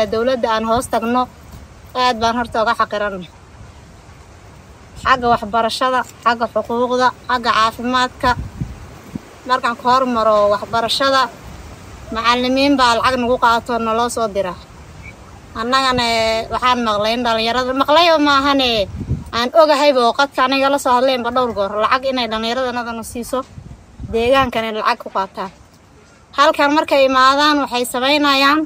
Dowladda aan hoos tagno aad baan horta uga xaqiranay xagga waxbarashada, xagga xuquuqda, xagga caafimaadka. Markaan ku hormaro waxbarashada, macalimiin baa lacag nagu qaato naloo soo dira. Annagana waxaan maqlay in dhalinyarada maqlayo maahane aan ogahayba oo qadka aniga la soo hadlaynba dhowr goor lacag inay dhallinyaradanadana siiso deegaankana lacag ku qaataan. Halkan markay imaadaan waxay samaynayaan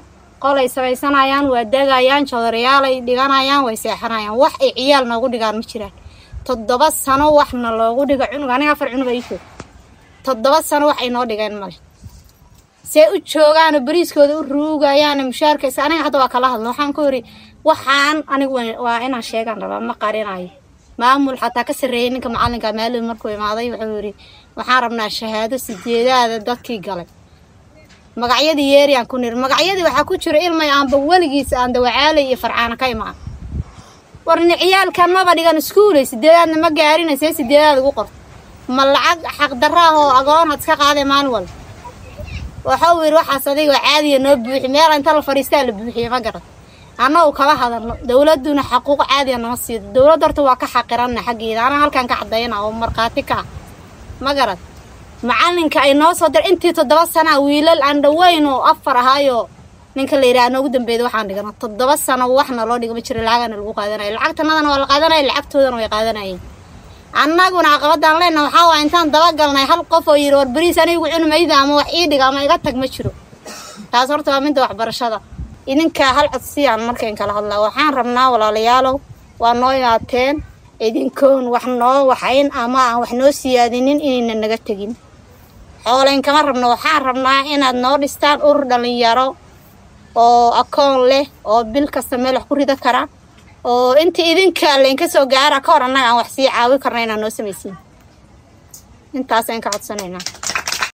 qolay samaysanayaan, waa degayaan, jodariyaalay dhiganayaan, way seexanayaan. Wax ay ciyaal noogu dhigaan ma jiraan. 7 sano waxna loogu dhigo cunug, aniga 4 cunug ay joog, 7 sano wax ay noo dhigeen male. See u joogaano bariiskooda u ruugayaan mushaarkaysa. Aniga hadda waa kala hadlo, waxaan ku yidhi waxaan anigu waa inaan sheegaan rabaa, ma qarinayo. Maamul xataa ka sarreeyay ninka macalinka maalin markuu imaaday wuxuu yidhi waxaan rabnaa shahaado sideedaada dadkii galay magacyadii yeeriyaan ku niri. Magacyadii waxaa ku jira ilmay aanba weligiis aan dawacaalay iyo farcaana ka imaan. Warni ciyaalkan maba dhigan iskuulay, sideedaadna ma gaarinay, see sideedaad ugu qorto? Ma lacag xaqdarra ah oo agoon had iska qaadee maalin walba? Waxau yidhi waxaas adiga caadiya noo buuxi, meel inta la fadhiistaa la buuxiye. Ma garan annagu kala hadalno, dowladduna xaquuq caadiya nama siido. Dowladda horta waa ka xaqiranna xaggeeda, anaa halkan ka caddayna oo markhaati ka ah. Ma garad macalinka ay noo soo dir intii 7 sanaa wiilal aan dhaweyn oo 4 ahaayo ninka la yidhaha noogu dambeeyda waxaan dhigano 7 sano waxna loo dhigo ma jiro. Lacagana lagu qaadanayo, lacagtanadana waa la qaadanaya, lacagtoodana way qaadanayeen. Annaguna caqabadaan leenna waxaa waaya intaan dabagalnay hal qof oo yidhi war bariis anigu cuni mayda ama wax ii dhiga ama iga tag ma jiro. Taas horta waa midda waxbarashada. Idinkaa hal codsiyaan markayn kala hadlaa, waxaan rabnaa walaalayaalow, waa noo imaateen idinkoon wax noo waxayn ama aan wax noo siyaadinin inayna naga tegin. Xoolayn kama rabno, waxaan rabnaa inaad noo dhistaan urur dhalinyaro oo akoon leh oo bil kasta meel wax ku rida kara oo inta idinka laynka soo gaara ka hor annaga aan wax sii caawi karna inaad noo samaysiin. Intaasaan ka codsanaynaa.